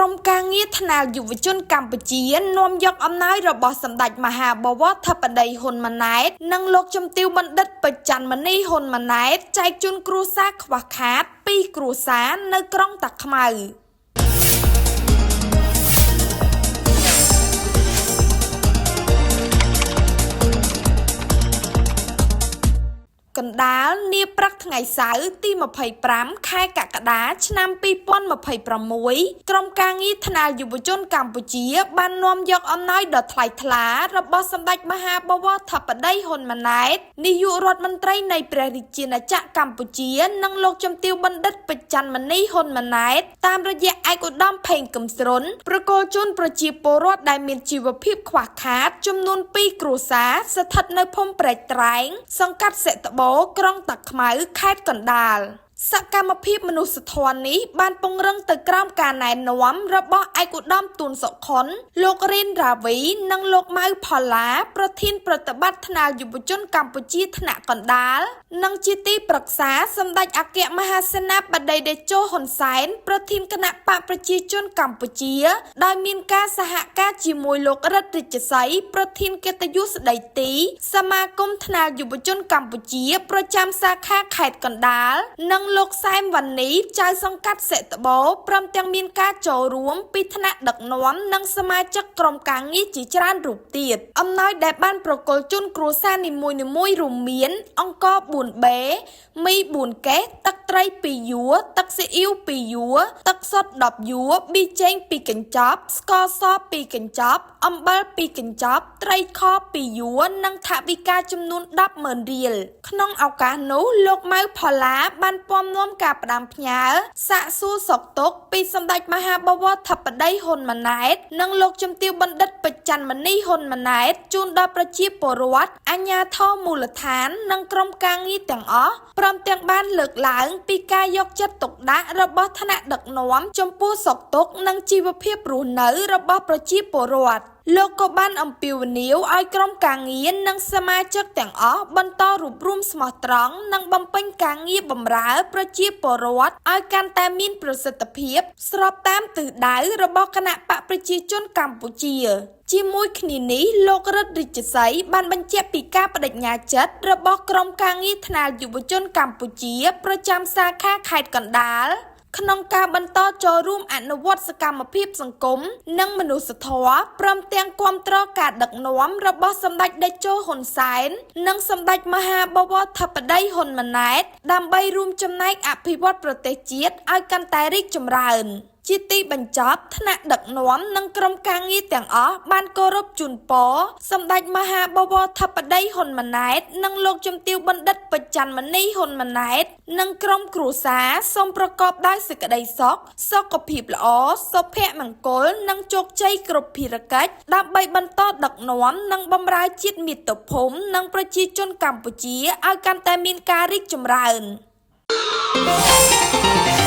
ក្រុមការងារថ្នាលយុវជនកម្ពុជានាំយកអំណោយរបស់សម្ដេចមហាបវរធិបតីហ៊ុនម៉ាណែតនិងលោកជំទាវបណ្ឌិតពេជ្រចន្ទមនីហ៊ុនម៉ាណែតចែកជូនគ្រួសារខ្វះខាតពីរគ្រួសារនៅក្រុងតាខ្មៅ។ កណ្ដាលនាព្រឹកថ្ងៃសៅរ៍ទី25ខែកក្កដាឆ្នាំ2026ក្រុមការងារថ្នាលយុវជនកម្ពុជាបាននាំយកអំណោយដ៏ថ្លៃថ្លារបស់សម្ដេចមហាបវរធិបតីហ៊ុនម៉ាណែតនាយករដ្ឋមន្ត្រីនៃព្រះរាជាណាចក្រកម្ពុជានិងលោកជំទាវបណ្ឌិតពេជ្រចន្ទមនីហ៊ុនម៉ាណែតតាមរយៈឯកឧត្តមផេងគឹមស្រុនប្រគល់ជូនប្រជាពលរដ្ឋដែលមានជីវភាពខ្វះខាតចំនួន2គ្រួសារស្ថិតនៅភូមិព្រែកត្រែងសង្កាត់សិត្បូក្រុងតាខ្មៅខេត្តកណ្ដាល។ សកម្មភាពមនុស្សធម៌នេះបានពង្រឹងទៅក្រោមការណែនាំរបស់ឯកឧត្តមទួនសុខុនលោករិនរាវីនិងលោកម៉ៅផល្លាប្រធានប្រតិបត្តិថ្នាលយុវជនកម្ពុជាថ្នាក់កណ្ដាលនិងជាទីប្រឹក្សាសម្ដេចអគ្គមហាសេនាបតីតេជោហ៊ុនសែនប្រធានគណបក្សប្រជាជនកម្ពុជាដោយមានការសហការជាមួយលោករិទ្ធិរាជសីប្រធានកិត្តិយសស្ដីទីសមាគមថ្នាលយុវជនកម្ពុជាប្រចាំសាខាខេត្តកណ្ដាលនិងលោកសែមវ៉ានីចៅសង្កាត់សិត្បូព្រមទាំងមានការចូលរួមពីថ្នាក់ដឹកនាំនិងសមាជិកក្រុមការងារជាច្រើនរូបទៀត។ អំណោយដែលបានប្រគល់ជូនគ្រួសារនីមួយៗរួមមានអង្ករ 4B មី4កេសទឹកត្រី2យួរទឹកស៊ីអ៊ីវ2យួរទឹកសុទ្ធ10យួរប៊ីចេង2កញ្ចប់ស្ករស2កញ្ចប់អំបិល2កញ្ចប់ត្រីខ2យួរនិងថវិកាចំនួន100000រៀល។ ក្នុងឱកាសនោះលោកម៉ៅផល្លាបានពំនាំការផ្ដាំផ្ញើសាកសួរសុខទុក្ខពីសម្ដេចមហាបវរធិបតីហ៊ុនម៉ាណែតនិងលោកជំទាវបណ្ឌិតពេជ្រចន្ទមនីហ៊ុនម៉ាណែតជូនដល់ប្រជាពលរដ្ឋអាជ្ញាធរមូលដ្ឋាននិងក្រុមការងារទាំងអស់ព្រមទាំងបានលើកឡើងពីការយកចិត្តទុកដាក់របស់ថ្នាក់ដឹកនាំចំពោះសុខទុក្ខនិងជីវភាពរស់នៅរបស់ប្រជាពលរដ្ឋ។ លោកក៏បានអំពាវនាវឲ្យក្រុមការងារនិងសមាជិកទាំងអស់បន្តរួបរួមស្មោះត្រង់និងបំពេញការងារបម្រើប្រជាពលរដ្ឋឲ្យកាន់តែមានប្រសិទ្ធភាពស្របតាមទិសដៅរបស់គណបក្សប្រជាជនកម្ពុជា។ ជាមួយគ្នានេះលោករិទ្ធិរាជសីបានបញ្ជាក់ពីការប្តេជ្ញាចិត្តរបស់ក្រុមការងារថ្នាលយុវជនកម្ពុជាប្រចាំសាខាខេត្តកណ្ដាលក្នុងការបន្តចូលរួមអនុវត្តសកម្មភាពសង្គមនិងមនុស្សធម៌ព្រមទាំងគាំទ្រការដឹកនាំរបស់សម្ដេចតេជោហ៊ុនសែននិងសម្ដេចមហាបវរធិបតីហ៊ុនម៉ាណែតដើម្បីរួមចំណែកអភិវឌ្ឍប្រទេសជាតិឲ្យកាន់តែរីកចម្រើន។ ជាទីបញ្ចប់ថ្នាក់ដឹកនាំនិងក្រុមការងារទាំងអស់បានគោរពជូនពរសម្ដេចមហាបវរធិបតីហ៊ុនម៉ាណែតនិងលោកជំទាវបណ្ឌិតពេជ្រចន្ទមនីហ៊ុនម៉ាណែតនិងក្រុមគ្រួសារសូមប្រកបដោយសេចក្តីសុខសុខភាពល្អសុភមង្គលនិងជោគជ័យគ្រប់ភារកិច្ចដើម្បីបន្តដឹកនាំនិងបម្រើជាតិមាតុភូមិនិងប្រជាជនកម្ពុជាឲ្យកាន់តែមានការរីកចម្រើន។